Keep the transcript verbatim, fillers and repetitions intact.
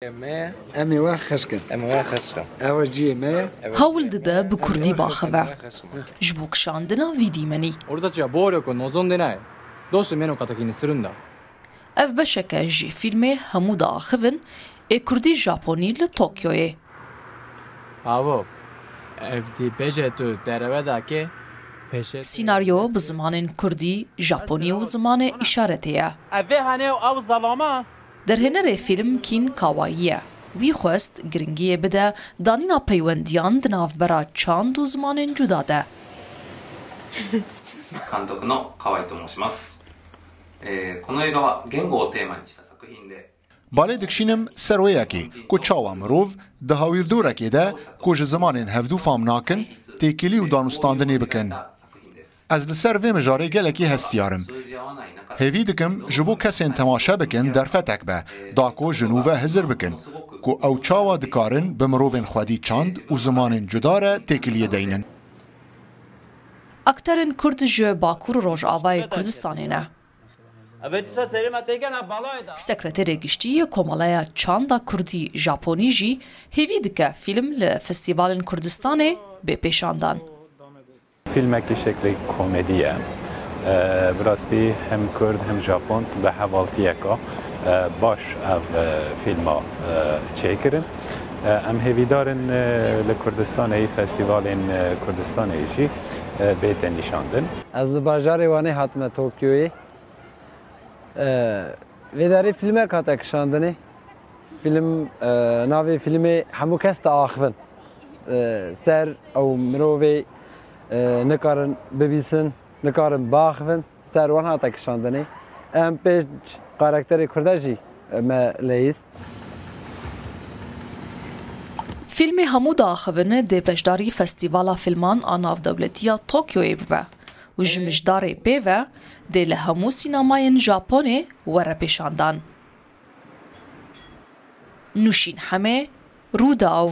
Em ê we xeş kin. Em ê we xeş kin. Ew ciyê me ye. Hewl dide bi kurdî baxive. Ji bo kişandina vî dîmenî. 俺たちは暴力を望んでない。どうして目の敵にするんだ？ Ev beşeke ji fîlmê Hemû diaxivin ê kurdî Japonî li Tokyoyê. Avo, ev dî bêje tu derewe dake, peşe. Sînaryo bi zimanên kurdî, Japonî û zimanê îşaretê ye. Ev vê hene û ew zelama. Derhênerê fîlm Kin Kawai ye. Wî xwest giringiyê bide danîna peywendiyan di navbera çand û zimanên cuda de. 監督の河合と申します。えーこの映画は言語をテーマにした作品で、 Balê dikişînim ser wê yekê ku çawa mirov di hawîrdorekê de ku ji zimanên hevdû fam nakin, têkilî û danûstandinê bikin. Ez li ser vê mijarê gelekî hestiyar im. Hêvî dikim ji bo kesên temaşe bikin derfetek be, da ku ji nû ve hizir bikin, ku ew çawa dikarin bi mirovên xwedî çand û zimanên cuda re têkiliyê deynin. Akterên Kurd ji Bakur û Rojavayê Kurdistanê ne. Sekreterê Giştî yê Komeleya Çanda Kurdî Japonî jî hêvî dike fîlm li Festîvalên Kurdistanê bê pêşandan. Fîlmekî şeklê komedî ye. E, bi rastî hem Kurd hem Japon bi hevaltiyeka, e, baş ev, e, fîlma, e, çêkirin. E, em hêvîdar in, e, li Kurdistanê, festîvalên, e, Kurdistanê jî, e, bête nîşandin. Ez li bajarê Wanê hatime Tokyoyê. E, vê derê fîlmek hate kişandinê. Fîlm, e, navê fîlmê Hemû kes diaxivin. E, ser ew mirovê, e, nikarin bibîsin, nikarin biaxivin. Ser wan hate kişandinê. Em pênc karakterê Kurde jî, e, me leyîst. Fîlmê Hemû diaxivin dê beşdarî Festîvala Fîlman a Navdewletî ya Tokyoyê bibe û ji mijdarê pê ve dê li hemû sînemayên Japonê were pêşandan. Nûşîn Hemê, Rûdaw.